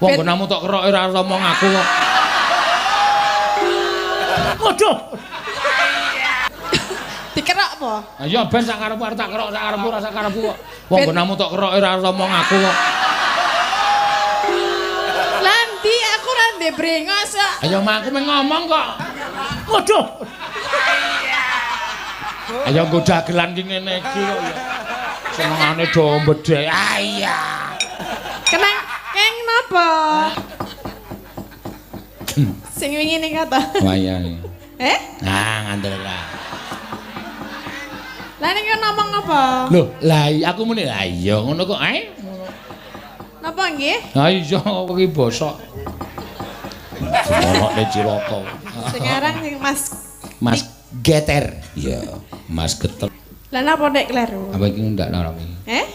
Wong nggonamu tok kerok ora ngomong aku kok. Waduh. Dikerok apa? Ayo ben sak karepku arep tak kerok sak karepku ora sak karepku kok. Wong nggonamu tok kerok ora ngomong aku kok. Lah ndi aku ora ndek brengos kok. Ayo mah aku meng ngomong kok. Waduh. Ayo nggo dagelan ki ngene iki kok ya. Senengane do mbedhek. Ah iya. Kenang keng napa? Sing wingi ning kata. Wah iya. Eh? Nah, ngandel lah. Lah ning ngomong apa? Loh, lah aku muni lah iya ngono kok ae. Napa nggih? Ha iya iki bosok. Ono cilaka. Sing aran sing Mas Mas Geter. Iya, Mas Geter. Lah napa nek kleru? Apa iki ndak larang iki? Eh?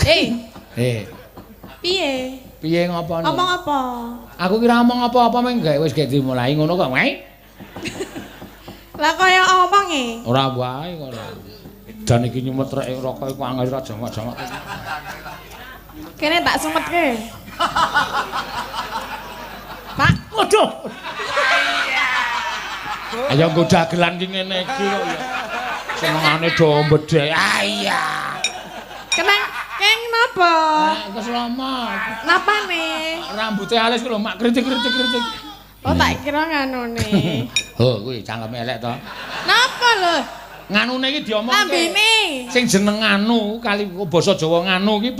Eh. Eh. Piye? Piye ngopone? Ngomong apa? Aku kira ngomong apa-apa meng gawe wis gek dimulai ngono kok, wae. Lah kaya omong e. Ora wae kok ora. Dan iki nyumet rek rokok iku angel ora jamak-jamak. Kene tak sumetke. Pak, waduh. Ayo nggo dagelan ki ngene iki kok ya. Senengane do mbedhek. Ah iya. Kenang keng napa? Keselamat. Napane? Rambute halus ku lho mak kritik-kritik-kritik. Oh tak kira nganune. Oh kuwi cangkeme elek to. Napa lho? Nganune iki diomongke. Lambene. Sing jeneng nganu kali basa Jawa nganu iki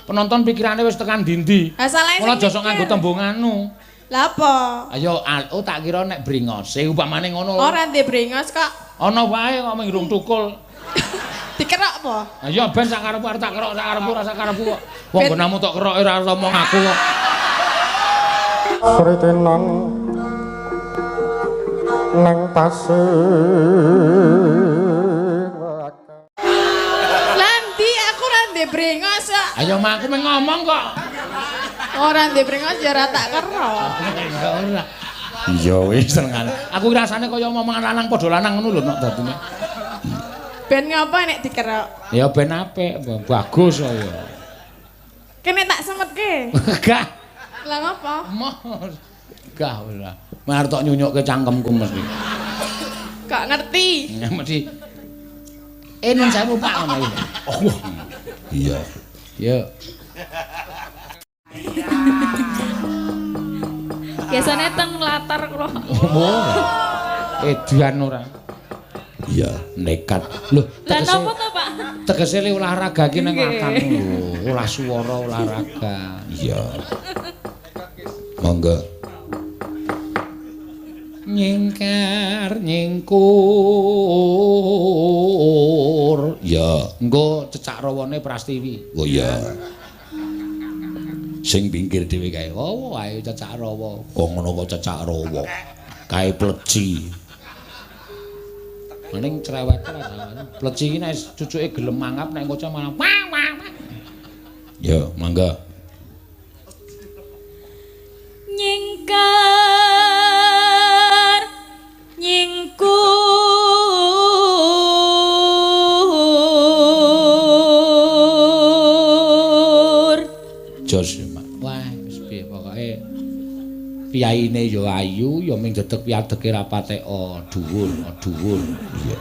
penonton pikirane wis tekan ndi-ndi. Ha salahe sing Ora aja sok nganggo tembung nganu. Lah apa? Ayo oh tak kira nek brengose upamane ngono. Ora ndek brengos kok. Ana wae kok mung tukul. Dikerok apa? Ayo ben sak karepku arep tak kerok sak karepku ora sak karepku kok. Wong nggonamu tok kerok ora ngomong aku kok. Kritenan nang pasir. Lah ndi aku ora ndek brengos kok. Ayo mah aku meng ngomong kok. Ora ndek brengos ya ora tak kerok. Ya ora. Iya wis senengane. Aku rasane kaya omongan lanang padha lanang ngono lho nok dadine. Ben ngapa nek dikerok? Ya ben apik, bagus kok ya. Kene tak semetke. Gah. Lah ngapa? Moh. Gah ora. Mari tok nyunyukke cangkemku mesti. Kok ngerti? Ya mesti. Nun sewu Pak ngono iki. Oh. Iya. Ya. Biasane teng latar kula. Oh. Edan ora. Iya, nekat. Lho, lah napa to, Pak? Tegese le olahraga ki nang latar lho, olah swara olahraga. Iya. Monggo. Nyingkar nyingkur. Ya, engko cecak rawane Prastiwi. Oh iya. Sing pinggir dhewe kae. Oh, ayo cecak rawa. Kok ngono kok cecak rawa. Kae pleci. Maning cerewet ora. Pleci iki nek cucuke gelem mangap nek ngoceh malah wah wah wah. Ya, mangga. Nyingkar nyingkur. Jos, Mak. Wah, wis piye pokoke piyaine ya ayu ya ming dedeg piyadege ra pateka dhuwur, dhuwur. Iya.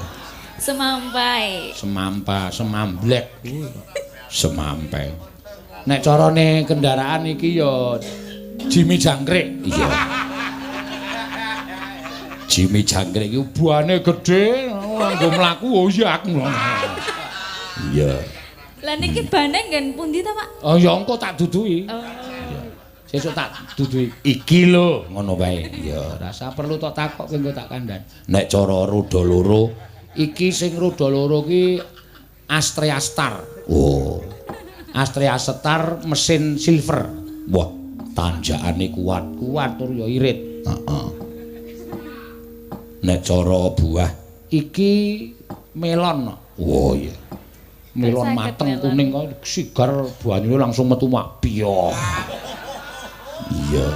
Semampai. Semampa, semamblek. Semampai. Nek carane kendaraan iki ya Jimmy Jangkrik. Iya. Jimmy Jangkrik iki buane gedhe, nganggo mlaku oh iya aku. Iya. Lah niki bane nggen pundi ta, Pak? Oh ya engko tak duduhi. Oh. Sesuk tak duduhi iki lho, ngono wae. Iya, rasa perlu tok takok engko tak kandhan. Nek cara roda loro, iki sing roda loro ki Astrea Star. Oh. Astrea Star mesin silver. Wah, tanjakane kuat, kuat tur ya irit. Heeh. Nek cara buah iki melon. Oh iya. Melon mateng kuning kok sigar banyune langsung metu mak biyoh. Iya.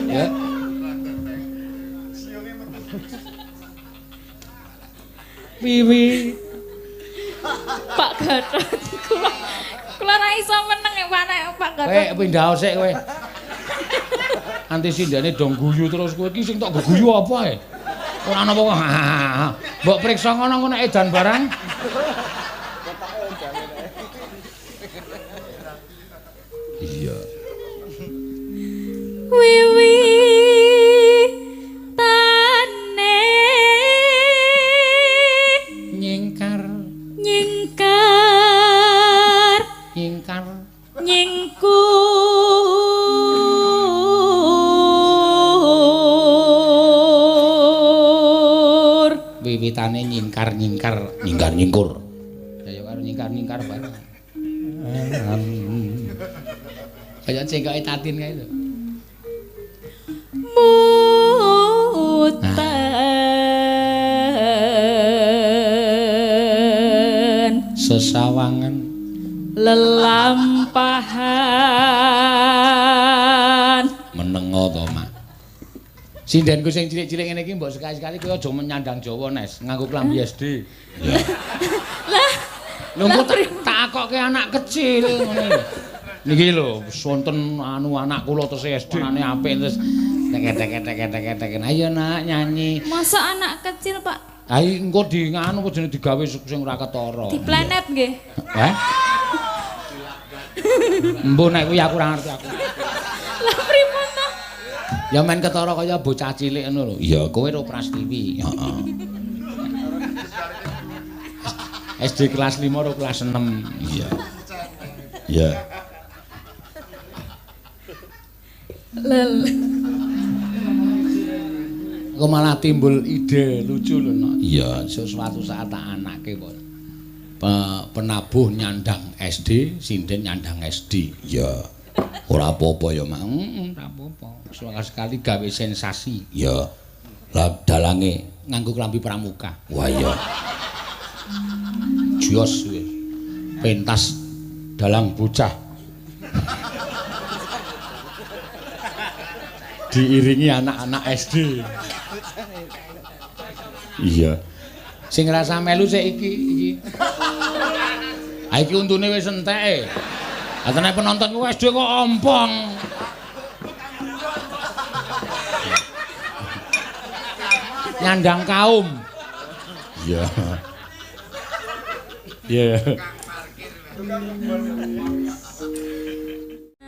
Ya. Wiwi. Pak Gatot kula kula ra iso meneng Pak nek Pak Gatot. Kowe pindah sik kowe. Anti sindene dong guyu terus kowe iki sing tok guyu apa ae? Ora ana apa-apa. Mbok priksa ngono ngono edan barang. Iya. Wiwi tane nyingkar nyingkar nyingkar nyingkur wiwitane nyingkar nyingkar nyingkar nyingkur ya karo nyingkar nyingkar bareng kaya cengkoke Tatin kae lho. Muten sesawangan lelampahan menengo to Mak. Sindenku sing cilik-cilik ngene iki mbok sekali-sekali kowe aja menyandang Jawa Nes, nganggo klambi SD. Lah lho engko tak akokke anak kecil ngene lho. Niki lho wonten anu anak kula tesih SD anane apik terus tek-tek-tek-tek-tek. Ayo nak nyanyi. Masa anak kecil, Pak? Ha engko di nganu jenenge digawe sing ora ketara. Di planet nggih. Heh? Embuh nek kuwi aku ora ngerti aku. Lah pripun to? Ya men ketara kaya bocah cilik ngono lho. Iya, kowe ro Prastiwi. Heeh. SD kelas 5 ro kelas 6. Iya. Iya. Lel. Kok malah timbul ide lucu lho, Nok. Iya, sesuatu saat tak anake kok. Penabuh nyandang SD, sinden nyandang SD. Iya. Ora apa-apa ya, Mak. Heeh, ora apa-apa. Sekali gawe sensasi. Iya. Lah dalange nganggo klambi pramuka. Wah iya. Jos wis. Pentas dalang bocah. Diiringi anak-anak SD. Iya. Sing rasa melu sik iki iki. Ha iki untune wis entek e. Lah tenan penonton ku SD kok ompong. Nyandang kaum. Iya. Iya.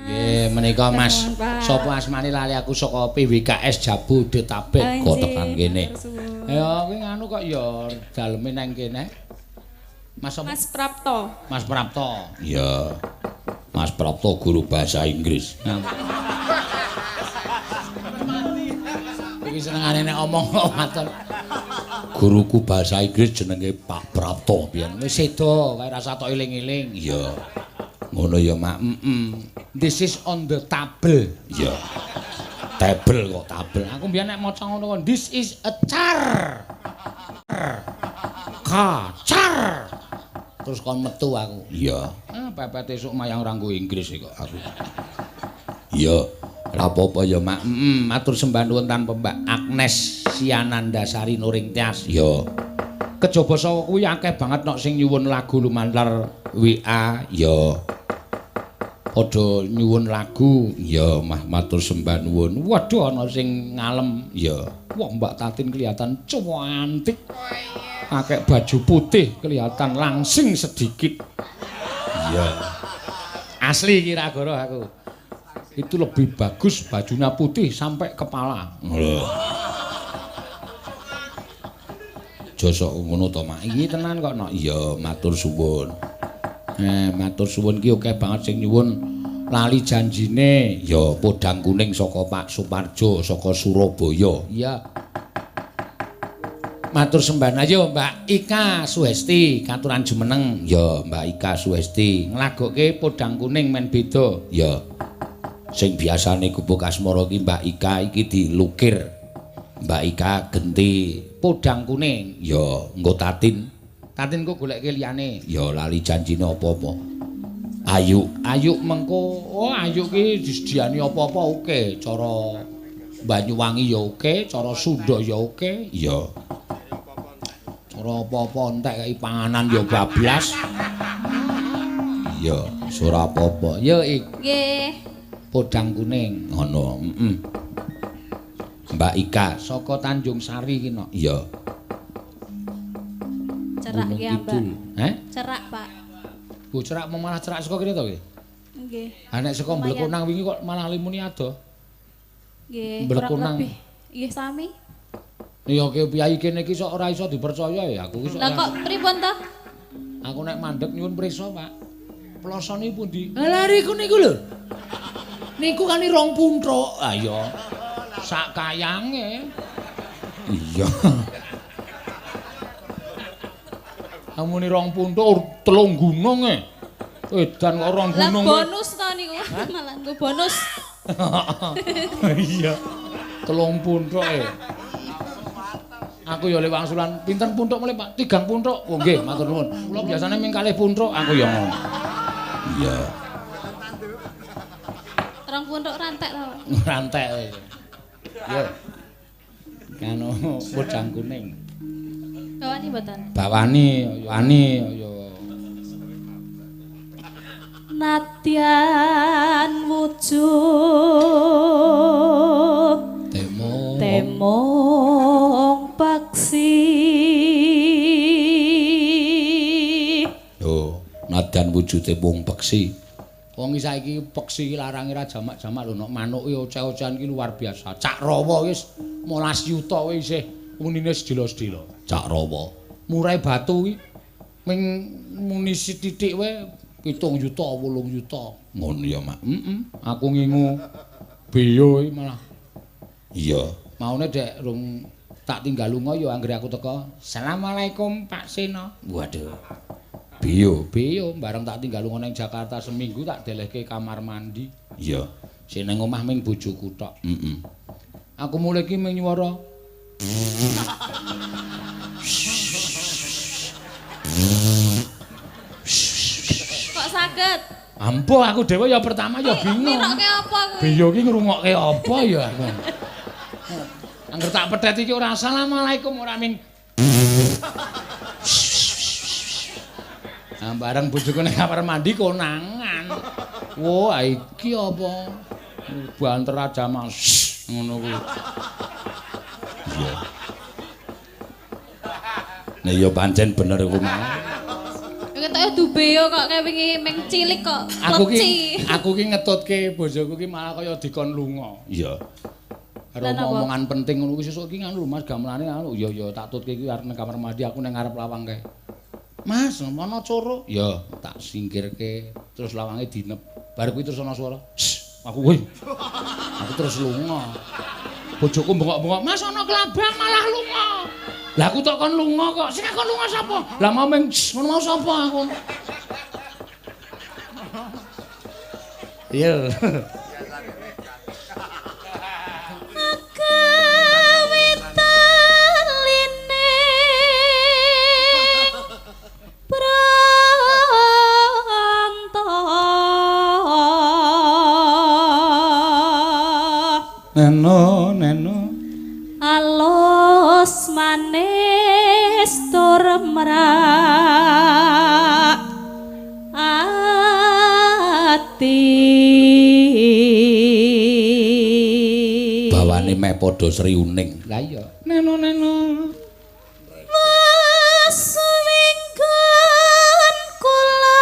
Nggih, menika Mas. Sapa asmane lali aku saka PWKS Jabodetabek kok tekan kene. Ya kuwi nganu kok ya daleme nang kene. Mas sapa? Mas Prapto. Mas Prapto. Iya. Mas Prapto guru bahasa Inggris. Iki senengane nek omong kok waton. Guruku bahasa Inggris jenenge Pak Prapto biyen. Wis sedo kae rasa tok eling-eling. Iya. Ngono ya, Mak. This is on the table. Iya. Table kok table. Aku mbiyen nek maca ngono kok this is a char. Kacar. Terus kon metu aku. Iya. Ah pepet esuk mayang ora nggo Inggris kok aku. Iya. Ora apa-apa ya, Mak. Matur sembah nuwun tanpa Mbak Agnes Sianandasari Nuring Tias. Iya. Kejaba saka kuwi akeh banget nok sing nyuwun lagu lumantar WA. Iya. Padha nyuwun lagu. Ya, mah matur sembah nuwun. Waduh ana sing ngalem. Ya. Wah, Mbak Tatin kelihatan cantik. Pakai baju putih kelihatan langsing sedikit. Iya. Asli kira goro aku. Itu lebih bagus bajunya putih sampai kepala. Lho. Josok ngono to, Mak. Iki tenan kok, Nok. Iya, matur suwun. Matur suwun ki akeh banget sing nyuwun lali janjine. Ya, podang kuning saka Pak Suparjo saka Surabaya. Iya. Matur sembah ayo Mbak Ika Suhesti katuran jumeneng. Ya, Mbak Ika Suhesti nglagokke podang kuning men beda. Ya. Sing biasane gubuk asmara ki Mbak Ika iki dilukir. Mbak Ika genti podang kuning. Ya, nggo Tatin. Tatin kok goleke liyane. Ya lali janjine apa-apa. Ayu, ayu mengko. Oh, ayu ki disediani apa-apa oke. Cara Banyuwangi ya oke, cara Sunda ya oke. Ya. Cara Ora apa-apa entek kei panganan ya bablas. Iya, ora apa-apa. Ya ik. Nggih. Podang kuning. Ngono, heeh. Mbak Ika saka Tanjung Sari ki no. Iya. Cerak ki, Mbak. Heh? Cerak, Pak. Bu cerak malah cerak saka kene to ki? Nggih. Ha nek saka Mblekonang wingi kok malah limuni adoh. Nggih, Mblekonang. Nggih sami. Iya ki piyayi kene iki sok ora iso dipercaya ya aku iki. Lah kok pripun to? Aku nek mandeg nyuwun prisa, Pak. Plosone pundi? Lah riku niku lho. Niku kan rong punthuk. Ha iya. Sak kayange. Iya. Amune rong punthuk telung gunung e. Edan kok rong gunung. Lah bonus to niku. Malah nggo bonus. Iya. Telung punthuk e. Aku ya lewat wangsulan pinten punthuk mulih Pak? 3 punthuk. Oh nggih, matur nuwun. Kula biasane ming kalih punthuk, aku ya ngono. Iya. Rong punthuk rantek to, Pak? Rantek wis. Yo. Kano podang kuning. Bawani mboten? Bawani, ani yo. Nadyan wujud temong temong paksi. Lho, nadyan wujude wong peksi. Wong saiki peksi iki larange ra jamak-jamak lho, nek manuke oceh-ocehan iki luar biasa. Cak Rawa wis 15 yuta wis isih unine sedila-sedila. Cak Rawa. Murai batu iki ming muni sithik wae 7 yuta, 8 yuta. Ngono ya, Mak. Heeh. Aku ngingu beyo iki malah. Iya. Maune dek rung tak tinggal lunga ya anggere aku teko. Assalamualaikum Pak Seno. Waduh. Beyo, beyo bareng tak tinggal lunga ning Jakarta seminggu tak delehke kamar mandi. Iya. Sing nang omah ming bojoku tok. Heeh. Aku mulih iki ming nyuwara. Kok saged? Ampuh aku dhewe ya pertama ya bingung. Ngrungokke apa kuwi? Beyo iki ngrungokke apa ya aku. Angger tak petet iki ora assalamualaikum ora ming. Nah, bareng bojoku ning kamar mandi konangan. Wah, iki apa? Banter aja mas ngono kuwi. Iya. Nah ya pancen bener iku mau. Ketoke dubeyo kok kayak wingi ming cilik kok. Aku ki ngetutke bojoku ki malah kaya dikon lunga. Iya. Karo omongan penting ngono kuwi sesuk iki nganu lho Mas gamelane anu ya ya tak tutke iki arep nang kamar mandi aku nang ngarep lawang kae. Mas, ana coro? Ya, tak singkirke terus lawange dinep. Bar kuwi terus ana swara. Aku weh. Aku terus lunga. Bojoku bengok-bengok, "Mas ana kelabang malah lunga." Lah aku tok kon lunga kok. Sing kon lunga sapa? Lah mau ming ngono mau sapa aku. Iya. Neno, neno. Alus manis tur merak ati. Bawane meh padha sri uning. Lah iya. Neno, neno. Winggon kula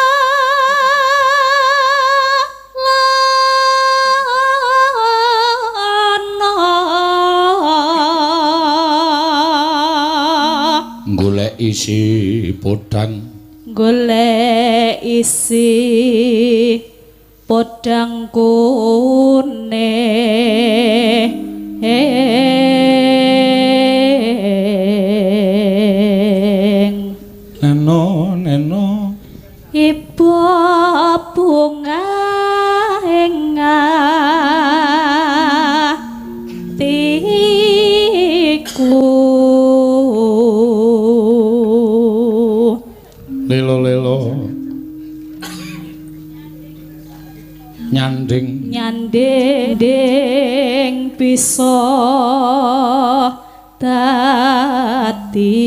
golek isi podang, golek isi podang kuning. Neno neno ibu bunga ing atiku. Lelo-lelo nyanding nyanding bisa dadi.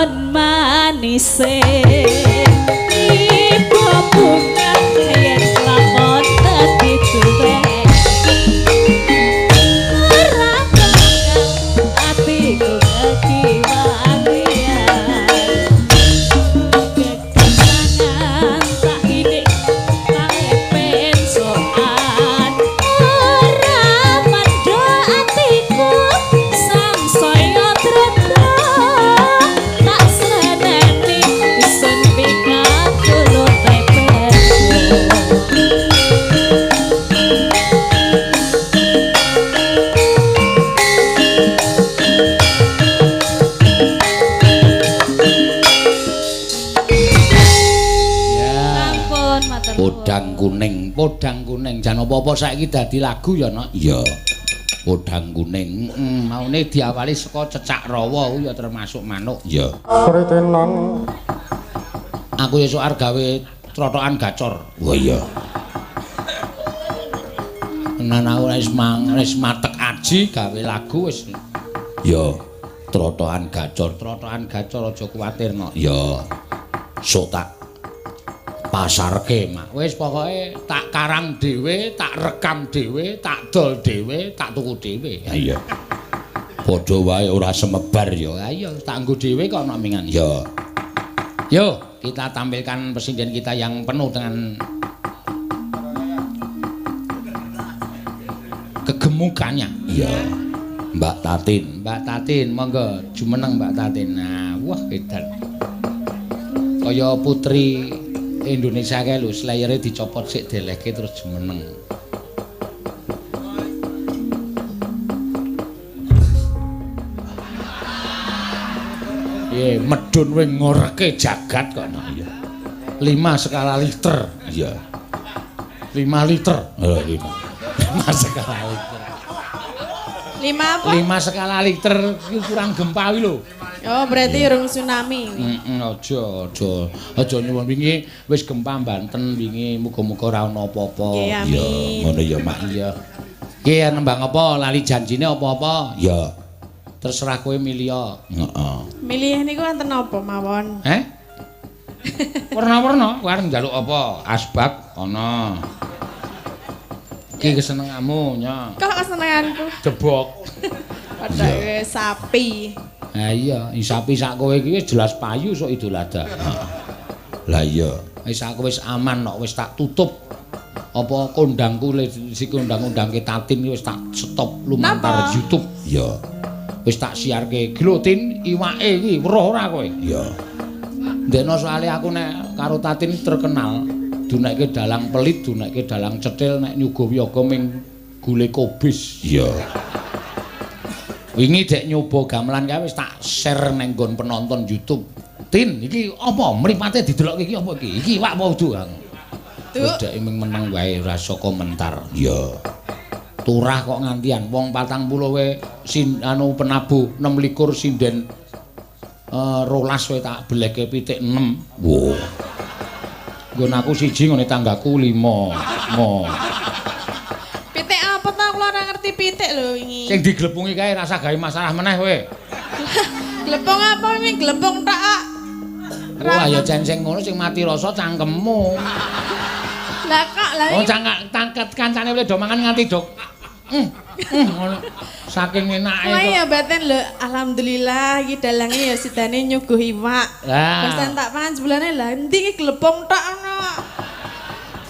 kelakon manise ibu bunga yen kelakon dadi tuwek ora bakal atiku kekiwa-kian kekenangan tak idik taepen soan ora mandha atiku samsaya treta tak seneni sun pikatulute pepo. Ya. Sampun matur nuwun. Podang kuning, podang kuning. Jan apa-apa saiki dadi lagu ya, Nok? Iya. Podang kuning. Heeh, maune diawali saka cecak rawa kuwi ya termasuk manuk. Iya. Kritenan. Aku esuk arep gawe trotokan gacor. Wah iya. Tenan aku wis wis matek aji gawe lagu wis. Ya, trotokan gacor, trotokan gacor aja kuwatir, Nok. Ya. Sok tak pasarke, Mak. Wis pokoke tak karang dhewe, tak rekam dhewe, tak dol dhewe, tak tuku dhewe. Ha iya. Padha wae ora semebar ya. Ha iya, tak nggo dhewe kok ana mingan. Ya. Yo, kita tampilkan presiden kita yang penuh dengan kegemukannya. Iya. Mbak Tatin, Mbak Tatin, monggo jumeneng Mbak Tatin. Nah, wah edan. Kaya putri Indonesia kae lho, slayere dicopot sik delehke terus jumeneng. Piye, medun kowe ngoreke jagat kok no. Iya. 5 skala liter. Iya. 5 liter. Oh, 5. 5 skala liter. 5 apa? 5 skala liter iki kurang gempa kuwi lho. Oh, berarti urung tsunami. Heeh, aja aja. Aja nyuwun wingi wis gempa Banten wingi muga-muga ora ana apa-apa. Nggih, amin. Ngono ya, Mak. Iya. Ki nembang apa lali janjine apa-apa? Iya. Terserah kowe milih. Heeh. Milih niku wonten napa mawon? Eh? Warna-warna, kowe arep njaluk apa? Asbak ana. Iki kesenenganmu, nya. Kok kesenenganku? Jebok. Padha sapi. Ha iya, sapi sak kowe iki wis jelas payu sok Idul Adha. Lah iya, wis aku wis aman kok, wis tak tutup. Apa kondangku si kondang-kondangke Tatin wis tak stop lumantar Napa? YouTube. Iya. Wis tak siarke. Iki lho Tin, iwake iki weruh ora kowe? Iya. Ndekno soalé aku nek karo Tatin terkenal dunekke dalang pelit, dunekke dalang cetil nek nyuguh wiyaga ming gule kobis. Iya. Wingi dek nyoba gamelan kae wis tak share nang nggon penonton YouTube. Tin, iki apa mripate didelokke iki apa iki? Iki iwak apa udu? Wis dek ming meneng wae ora iso komentar. Iya. Turah kok ngantian wong 40 wae sin anu penabuh 26 sinden 12 wae tak beleke pitik 6. Wo. Nggon aku siji ngene tanggaku 5. Mo. Pitik apa ta kula ora ngerti pitik lho wingi. Sing diglepungi kae rasa gawe masalah meneh kowe. Glepung apa wingi glepung tok kok. Wah ya jan sing ngono sing mati rasa cangkemmu. Lah kok lah Oh cangkat tangket kancane oleh do mangan nganti dok. Ngono. Saking enake Wah kok. ya batin lho, alhamdulillah iki dalange ya sidane nyuguh iwak. Lah. Terus tak pangan sebulane lah endi iki glepung tok ngono.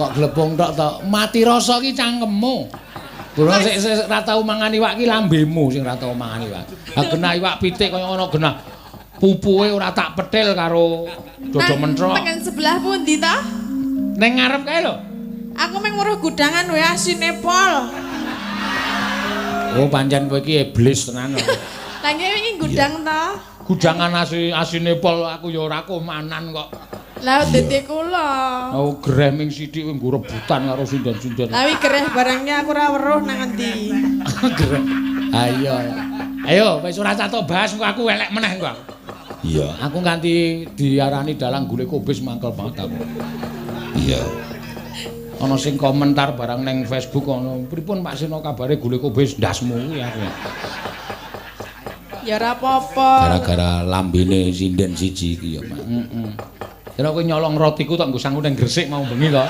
Kok glepung tok to? Mati rasa ki cangkemmu. Kula sik sik ra tau mangan iwak ki lambemu sing ra tau mangan iwak. Ha genah iwak pitik kaya ngono genah. Pupuhe ora tak petil karo dodo mentrok. Tengen sebelah pundi ta? Ning ngarep kae lho. Aku mung weruh gudangan wae asine pol. Oh pancen kowe iki iblis tenan. Lah nggih wingi gudang ta? Gudangan asine pol aku ya ora komanan kok. Lah dadi kula. Oh gereh ming sithik kowe nggo rebutan karo sinden-sinden. Lah wi gereh barangnya aku ora weruh nang endi. Gereh. Ayo. Ayo wis ora catok bahas engko aku elek meneh engko aku. Iya, aku nganti diarani dalang gule kobis mangkel banget aku. Iya. Ana sing komentar barang ning Facebook ana, "Pripun Pak Seno kabare gule kobis ndasmu kuwi aku." Ya ora apa-apa. Gara-gara lambene sinden siji iki ya, Mak. Heeh. Kira kowe nyolong rotiku tok nggo sangu nang Gresik mau bengi to.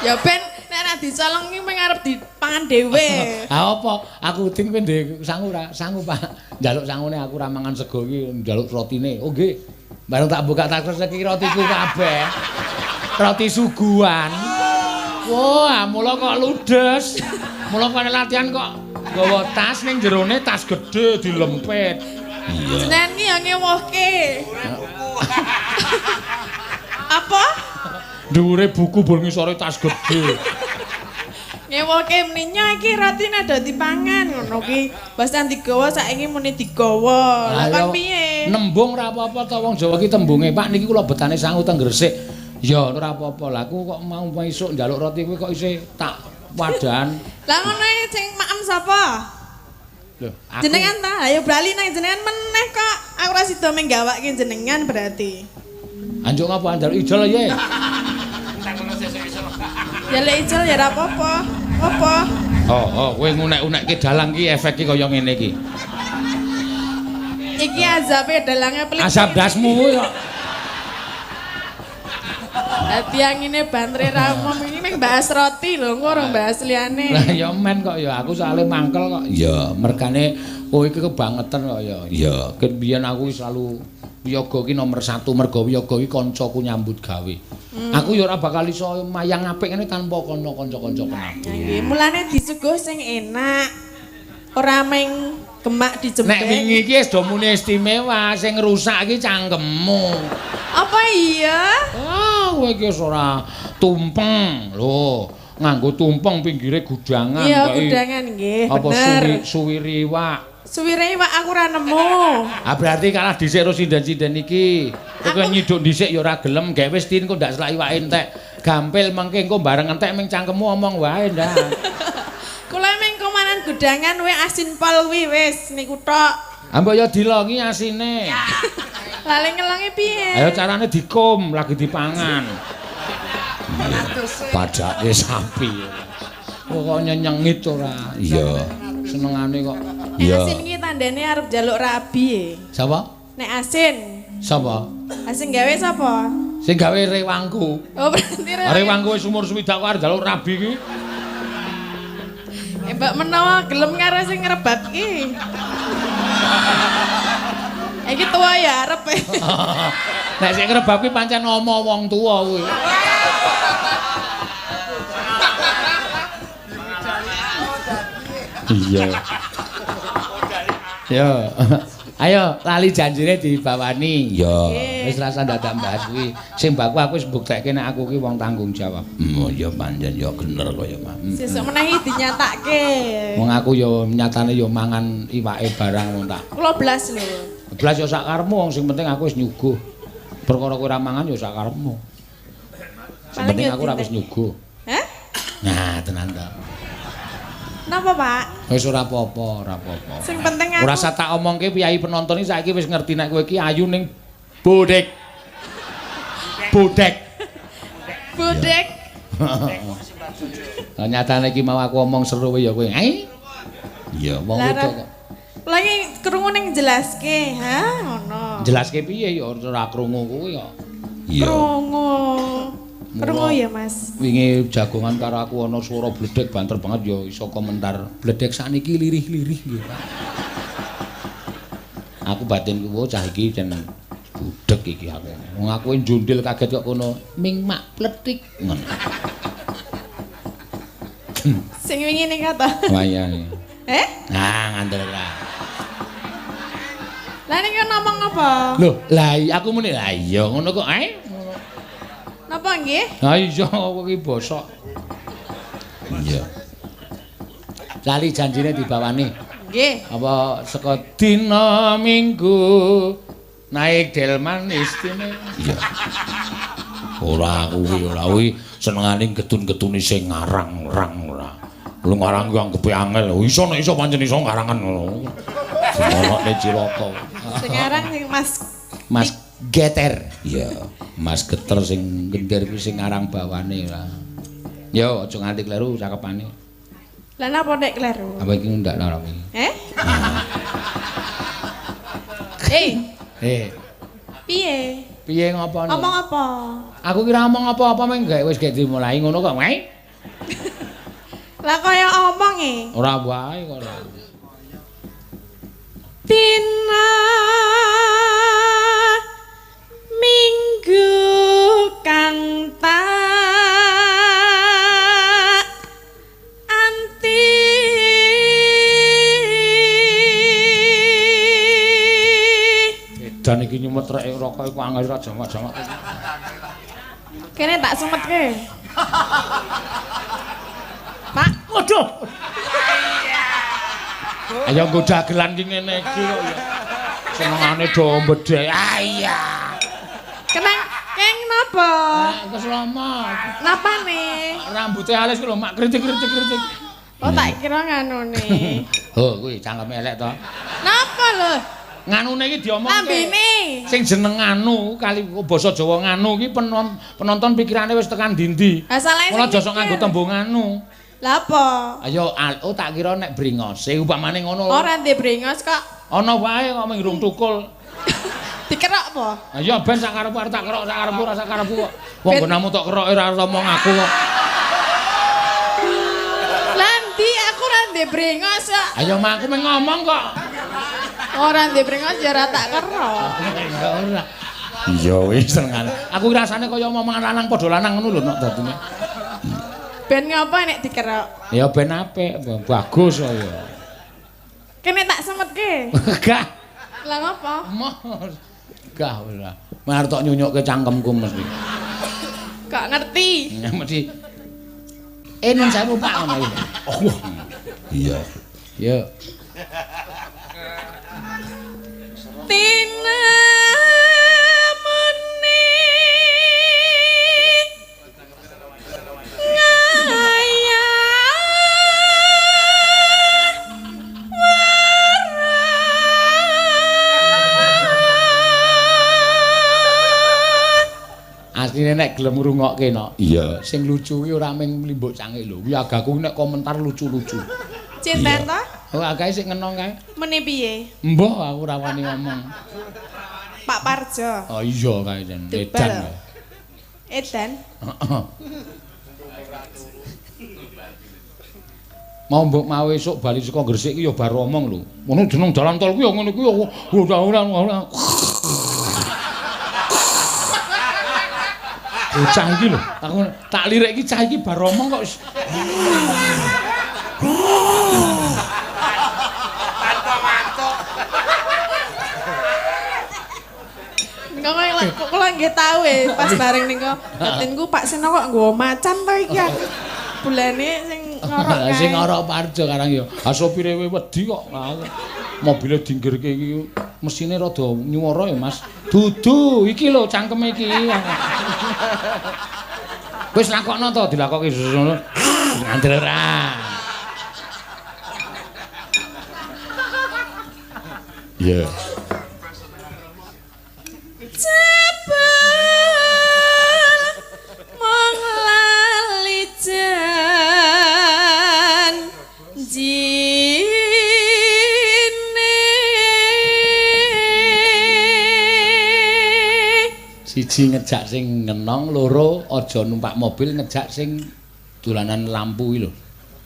Ya ben nek ora dicolong iki mung arep dipangan dhewe. Ha apa? Aku udin kowe ndek sangu ora? Sangu, Pak. Njaluk sangune aku ora mangan sego iki njaluk rotine. Oh nggih. Bareng tak buka tak iki rotiku kabeh. Roti suguhan. Wah, mula kok ludes. Mula kok latihan kok nggawa tas ning jerone tas gedhe dilempit. Iya. Jenengan ki ya ngewohke. Apa? Dhuwure buku bol ngisore tas gedhe. Ngewohke meninya iki rotine do dipangan ngono ki. Basan digawa saiki muni digawa. Lah kon piye? Nembung ora apa-apa to wong Jawa ki tembunge, Pak niki kula betane sangu teng Gresik. Ya ora apa-apa. Lah aku kok mau esuk njaluk roti kuwi kok isih tak wadahan. Lah ngono iki sing maem sapa? Lho, aku jenengan ta? Ayo bali nang jenengan meneh kok. Aku ora sida menggawake jenengan berarti. Anjuk ngapa njaluk ijol ya? Njaluk ijol ya ora apa-apa. Apa? Oh, oh, kowe ngunek-unekke dalang ki efeke kaya ngene iki. Iki azabe dalange pelit. Azab dasmu kuwi kok. Dadi angine bantre ra umum iki mung bahas roti lho, engko ora bahas liyane. Lah ya men kok ya aku soalé mangkel kok. Ya, mergane kowe iki kebangetan kok ya. Ya, ket biyen aku selalu wiyaga ki nomor 1 mergo wiyaga ki kancaku nyambut gawe. Aku ya ora bakal iso mayang apik ngene tanpa kono kanca-kanca penabuh. Nggih, mulane disuguh sing enak. Ora meng gemak dijembek. Nek wingi iki wis do muni istimewa, sing ngrusak iki cangkemmu. Apa iya? Ah, kowe iki wis ora tumpeng. Lho, nganggo tumpeng pinggire gudangan. Iya, gudangan nggih, apa bener. Suwiri iwak. Suwire iwak aku ora nemu. Ah berarti kalah dhisik karo sinden-sinden iki. Kowe nyiduk dhisik ya ora gelem, gawe wis tin kok ndak selak iwake entek. Gampil mengke engko bareng entek ming cangkemmu omong wae ndak. Kula ming komanan gudangan we asin pol kuwi wis niku tok. Ah mbok ya dilongi asine. Lah le ngelongi piye? Ayo carane dikum lagi dipangan. Padake sapi. Kok nyenyengit ora? Iya. Senengane kok. Nek asin iki tandane arep njaluk rabi e. Sapa? Nek asin. Sapa? Sing gawe sapa? Sing gawe rewangku. Oh berarti rewangku. Rewangku wis umur 60 kok arep njaluk rabi iki. Mbak menawa gelem karo sing ngrebab iki. Iki tuwa ya arep. Nek sing ngrebab kuwi pancen omo wong tuwa kuwi. Iya. Yo. Ayo lali janjine dibawani. Ya, wis rasa dadak bahas kuwi. Sing baku aku wis mbuktekke nek aku ki wong tanggung jawab. Ya pancen ya bener kaya Mak. Sesuk meneh dinyatake. Wong aku ya nyatane ya mangan iwake barang wong tak. Kula blas lho. Blas ya sak karepmu wong sing penting aku wis nyuguh. Perkara kowe ora mangan ya sak karepmu. Sing penting aku ora wis nyuguh. Hah? Nah, tenan ta. Napa, Pak? Wis ora apa-apa, ora apa-apa. Sing penting aku ora usah tak omongke piyayi penonton iki saiki wis ngerti nek kowe iki ayu ning bodek. Bodek. Bodek. Lah nyatane iki mau aku omong seru ya kowe. Ai. Iya, wong wedok kok. Lah iki krungu ning jelaske, ha ngono. Jelaske piye ya ora krungu kuwi kok. Iya. Krungu. Krungu ya, Mas. Wingi jagongan karo aku ana swara bledek banter banget ya iso komentar. Bledek sakniki lirih-lirih nggih, Pak. Aku batinku cah iki jen budek iki aku. Wong aku njundil kaget kok kono ming mak pletik ngono. Sing wingi ning kata. Wayang. Eh? Nah, ngandel ora. Lah ning ngomong apa? Lho, lah aku muni lah iya ngono kok ae. Napa nggih? Ha iya kowe iki bosok. Iya. Lali janjine dibawani. Nggih. Apa saka dina Minggu naik delman istimewa. Iya. Ora kuwi ora kuwi senengane getun-getuni sing ngarang-rang ora. Lu ngarang kuwi anggepe angel. Iso nek iso pancen iso ngarangan ngono. Semonokne cilaka. Sing ngarang sing Mas Mas Geter. Iya, Mas Geter sing gender kuwi sing ngarang bawane ora. Yo aja nganti kleru cakepane. Lah napa nek kleru? Apa iki ndak lara iki? Eh? Eh. Piye? Piye ngopone? Omong apa? Aku kira omong apa-apa meng gak wis gak dimulai ngono kok, wae. Lah kaya omong e. Ora wae kok ora. Dina Minggu kang tak anti. Edan iki nyumet rek rokok iku angel ora jamak-jamak. Kene tak sumetke. Pak, waduh. Ayo nggo dagelan ki ngene iki kok ya. Senengane do mbedhek. Ah iya. Kenang keng napa? Keselamat. Napane? Rambute alis ku lho mak kritik-kritik-kritik. Oh tak kira nganune. Oh kuwi cangkeme elek to. Napa lho? Nganune iki diomongke. Lambene. Sing jeneng nganu kali basa Jawa nganu iki penonton pikirane wis tekan ndi-ndi. Ha salahe sing. Ora aja sok nganggo tembung nganu. Lah apa? Ayo oh tak kira nek bringose upamane ngono. Ora ndek bringos kok. Ana wae kok mung tukul. Dikerok apa? Ayo ben sak karepku arep tak kerok sak karepku ora sak karepku kok. Wong nggonamu tok kerok ora omong aku kok. Lah ndi aku ora ndek bringos kok. Ayo mak aku mung ngomong kok. Ora ndek bringos ya ora tak kerok. Ya ora. Iya wis senengane. Aku rasane kaya omongan lanang padha lanang ngono lho nok dadine. Ben ngapa nek dikerok? Ya ben apik, bagus kok ya. Kene tak semetke. Gah. Lah ngapa? Gah ora. Mari tok nyunyukke cangkemku mesti. Kok ngerti? Mesti. Nun sewu Pak ngono iki. Oh. Iya. Yo. Tina muni ngaya Asline nek gelem ngrungokke no. Iya, sing lucu kuwi ora mung mlimbuk cangik lho. Kuwi agaku nek komentar lucu-lucu. Cinten ta? Oh, agae sing ngenong kae. Meni piye? Mbah aku ora wani ngomong. Pak Parjo. Oh iya kae jan edan. Edan. Heeh. Mau mbok mau esuk bali saka Gresik ki ya bar omong lho. Ngono jeneng dalan tol ku ya ngono kuwi ora ora. Bocah iki lho, aku tak lirik iki cah iki bar omong kok wis. Mantuk-mantuk. Nika kok kula nggih tau e pas bareng nika batinku Pak Seno kok nggawa macan to iki aku. Bulane sing ngorok kae. Sing ngorok Parjo karang ya. Ha sopire wedi kok. Mobile dinggirke iki mesine rada nyuwara ya Mas. Dudu iki lho cangkeme iki. Wis lakokno to dilakokke ngono. Ngandel ora. Iya. Jebul mung lali janjine. Siji ngejak sing ngenong, loro aja numpak mobil ngejak sing dolanan lampu iki lho.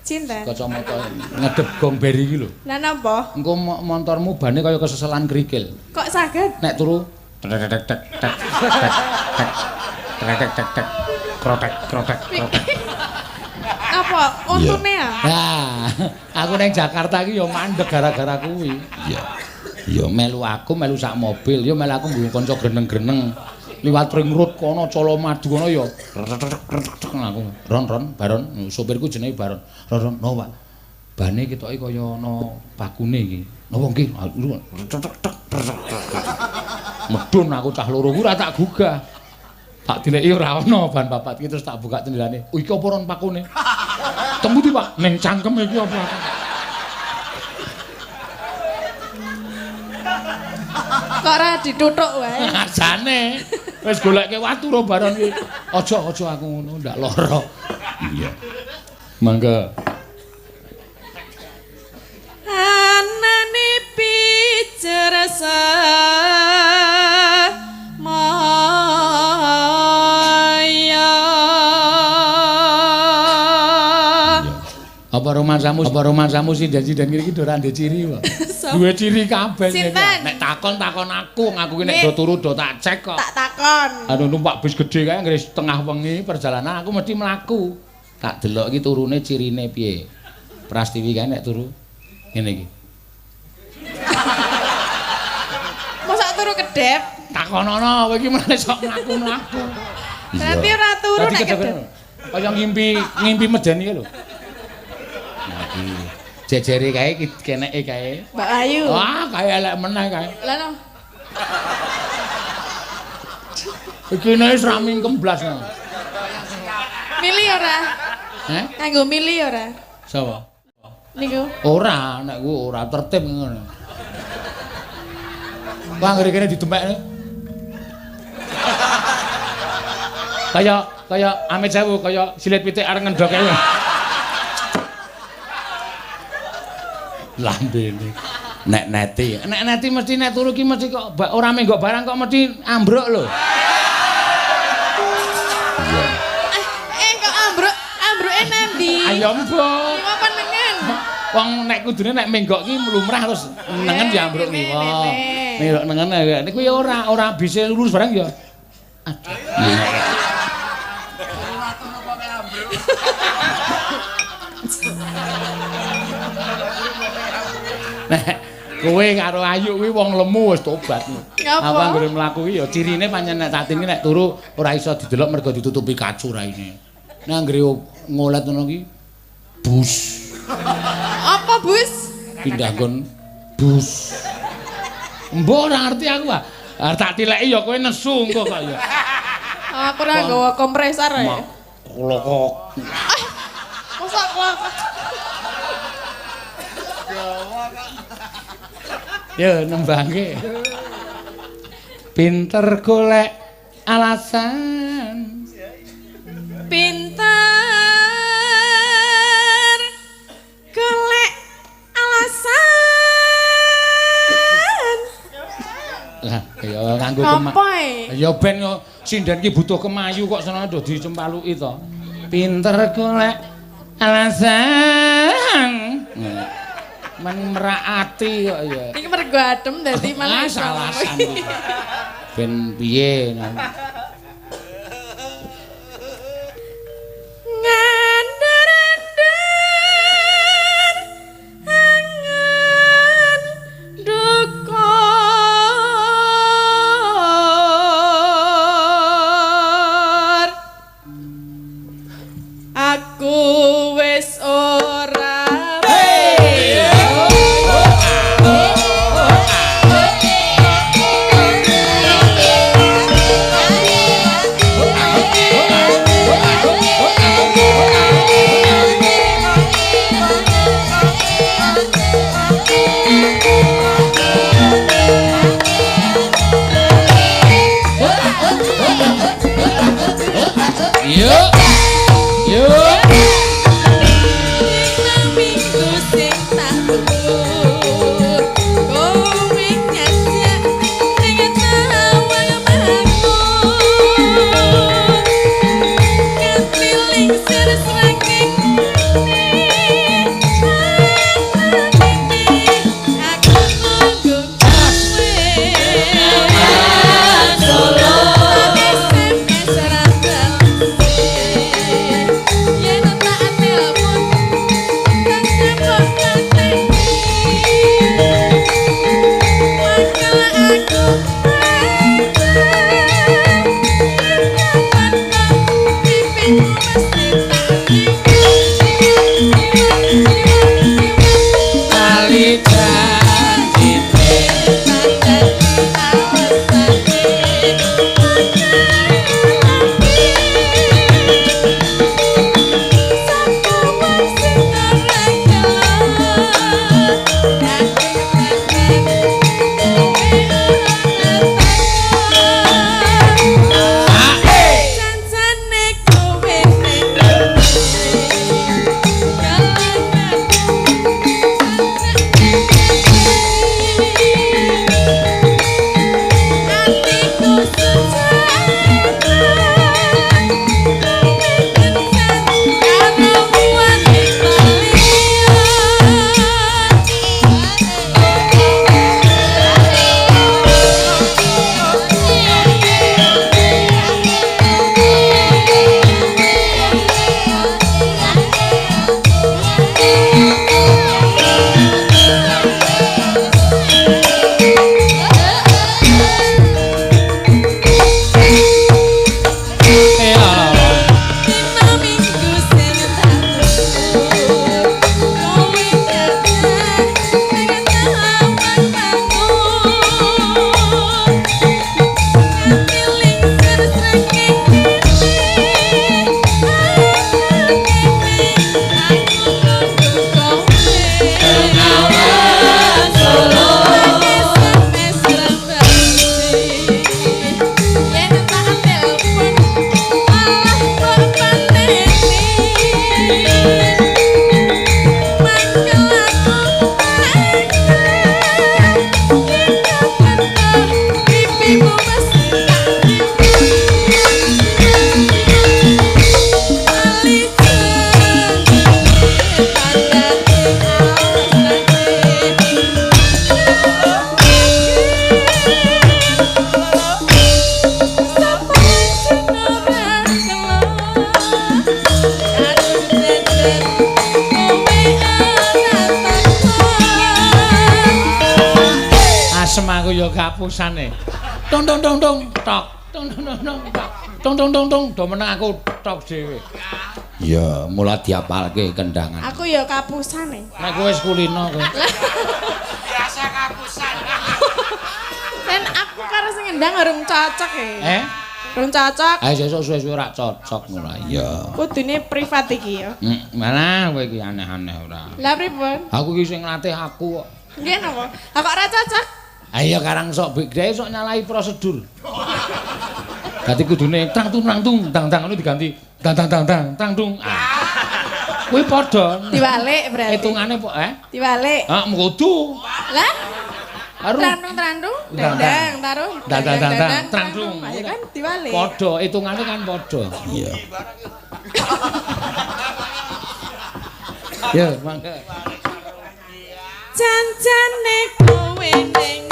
Cinten. Kacamata ngedep gong beri iki lho. Lah napa? Engko montormu bane kaya keseselan kerikil. Kok saged? Nek turu tek tek tek tek tek tek tek tek tek krotek krotek krotek. Apa untune ya? Nah, aku nang Jakarta iki ya mandeg gara-gara kuwi. Iya. Ya melu aku melu sak mobil, ya melu aku nggo kanca greneng-greneng. Liwat ring road kono Colomadu kono ya aku ron ron baron sopirku jenenge Baron. Ron ron no Pak. Bane ketoke kaya ana bakune iki. Napa nggih? Medun aku cah loro kuwi ora tak gugah. Tak dileki ora ana ban papat iki terus tak buka jendelane. Oh iki apa ron pakune? Temu di Pak, ning cangkem iki apa? Kok ora dituthuk wae. Jane. Wis goleke watu ro Baron iki. Aja aja aku ngono ndak lara. Iya. Mangga. Anane pijet Maya. Apa romansamu sinden-sinden iki ora ndek ciri kok. Duwe ciri kabeh. Nek takon-takon aku, ngaku ki nek do turu do tak cek kok. Tak takon. Anu numpak bis gedhe kae anggere setengah wengi perjalanan aku mesti mlaku. Tak delok iki turune cirine piye. Prastiwi kae nek turu ngene iki. Mosok turu kedhep? Takonono kowe iki malah sok mlaku-mlaku. Berarti ora turu nek kedhep. Kaya ngimpi medeni lho. Jejere kae keneke kae. Mbak Ayu. Wah, kae elek meneh kae. Lah no. Iki nek wis ra mingkem blas. Mili ora? Heh? Nganggo mili ora? Sapa? Niku. Ora, nek ku ora tertib ngono. Wah, anggere kene didemekne. Kaya amit sewu, kaya silit pitik arep ngendhok kae. Lambene. Nek neti mesti nek turu ki mesti kok ora menggok barang kok mesti ambruk lho. Iya. Kok ambruk? Ambruke nandi? Ayo mbok. Kiwa apa nengen? Wong nek kudune nek menggok ki lumrah terus nengen ya ambruk kiwa. Menggok nengen niku ya ora bisa lurus barang ya. Aduh. Ora turu kok ambruk. Nek kowe karo Ayu kuwi wong lemu wis tobat. Ngapa? Apa anggere mlaku kuwi ya cirine pancen nek Tatin ki nek turu ora iso didelok mergo ditutupi kacu raine. Nek anggere ngolet ngono ki bus. Apa bus? Pindah nggon bus. Mbok ora ngerti aku ah. Arep tak tileki ya kowe nesu engko kok ya. Aku ora nggawa kompresor ya. Klokok. Mosok klokok. Ya nembangke. Pinter golek alasan. Pinter golek alasan. Lah ya nganggo kema. Ya ben sinden ki butuh kemayu kok senenge do dicempaluki to. Pinter golek alasan. Men merak ati kok ya. Iki mergo adem dadi malah alasan. Ben piye Ngandar-andar angan dukur. Aku wis ora. Hey! Padha kapusane. Tung tung tung tung tok. Tung tung tung tung tok. Tung tung tung tung do meneng aku tok dhewe. Iya, mula diapalke kendangan. Aku ya kapusane. Nek kowe wis kulino kowe. Biasa kapusan. Sen aku karo sing ngendang urung cocok e. Eh? Urung cocok. Ayo sesuk suwe-suwe ora cocok ngono. Iya. Kudune privat iki ya. Malah kowe iki aneh-aneh ora. Lah pripun? Aku iki sing nglatih aku kok. Nggih napa? Lah kok ora cocok? Ayo karang sok big sok nyalahi prosedur. Dadi kudune tang tung tang tung tang tang ngono diganti tang tang tang tang tang tung. Ah. Kuwi padha. Diwalik berarti. Hitungane po eh? Diwalik. Ah, kudu. Lah? Trandung-trandung, dandang, taruh. Dandang dandang, trandung. Ayo kan diwalik. Padha, hitungane kan padha. Iya. Ya, mangga. Jancane kowe ning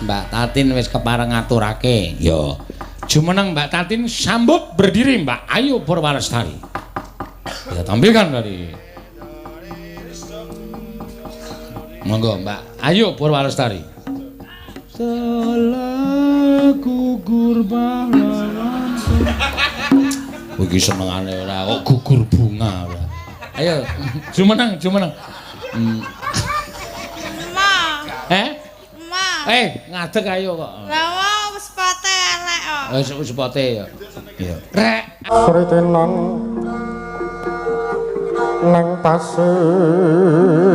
Mbak Tatin wis kepareng ngaturake. Ya. Jumeneng Mbak Tatin sambut berdiri Mbak Ayu Purwalestari. Kita tampilkan dari. Monggo Mbak Ayu Purwalestari. Telah gugur pahlawan. Iki senengane ora kok gugur bunga ora. Ayo jumeneng jumeneng. Ma. Eh? Eh, ngadeg ayo kok. Lah wong sepote elek kok. Wis sepote ya. Iya. Rek. Sritenan nang pasir.